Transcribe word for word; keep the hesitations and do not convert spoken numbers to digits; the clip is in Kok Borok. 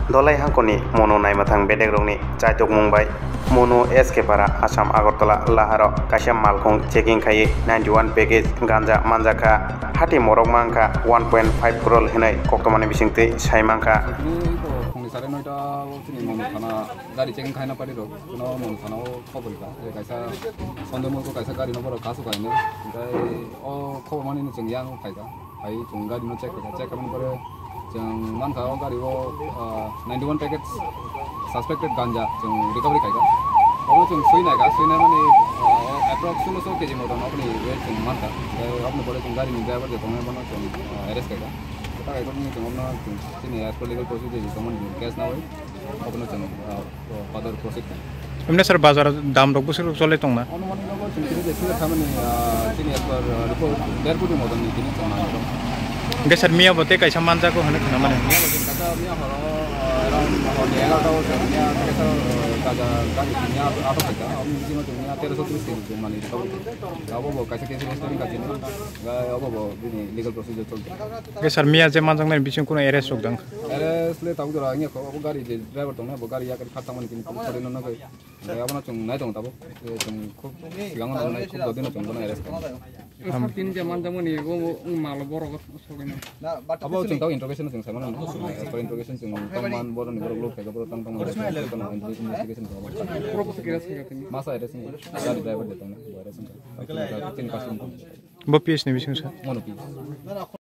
Dolai hangkoni Monu naimathang bedekrokni chaitokmung bai Monu S K Para, Assam Agartala laharo kaisa malkhung checking khaiwi ninety one package ganja manjakha. Hati morok mankha one point five crore hinwi koktwmani bisingtwi sai mankha. Tini to phungni sare noita o chini Monu thana gari checking khaina pari rok, kuno Monu thana o khobor ka, je kaisa sonde mulko kaisa gari no borok kasu kainwi, hingkai o khobor mani ni chwng yang phaika. Hai chwng gari no check kha, check khamani pore chwng mankha o gari o, ah, ninety one packets suspected ganja chwng recovery khaika. Obo chwng sui naikha, sui naimani, ah, approx solo so K G moton oboni weight chwng mankha. Tei oboni pore chwng gari ni driver je tongnai bono chwng, ah, arrest khaika. Tei khaikhe chwng obno chwng chini as per legal procedure je tongmani case nawi obono chwng, ah, further proceed khaika. Emne sir, bazar dam rok bwswk rok chole tongna? Anumanik nogo chwng tini je sini khamani, ah, chini ekbar, ah, report der koti moton ni tini chwng nai rok. Hingke sir, miya bo tei kaisa manjago hinwi khna mani. Miya bo chwng kaisa miya horo, ah, around hor ni egarota o chwng miya kaisa, ah, kaja gari chwng miya atok khaika. Aboni bisingo chwng miya teroso tris kg chwng mani recovery khaika. Abo bo kaisa case register khaika chini. Gai abo bo bini legal procedure cholto. Hingke sir, miya je manjaknai bising kuno arrest rok dang? Arrest le tabuk jora wngya kho, abo gari je driver tongnai, abo gari yakari kha tangmani chini police sari no nugwi. Hingke abono chwng nai tongo tabuk. Chwng khub sigango nai khub dodino chwng bono arrest kha. Sir, tini je manjakmani bo wng malo borok sogwino. Abo chwng tabuk interrogation chwng saimano no. As per interrogation chwng tongman boroni borok lok khaika borok tang tongman investigation tongo. Borok se kira se kira tini. Masa arrest wngya. Gari driver de tongnai, bo arrest wngkha. Chini kasu wngkha. Bo P S ni bising sa. Mono P S.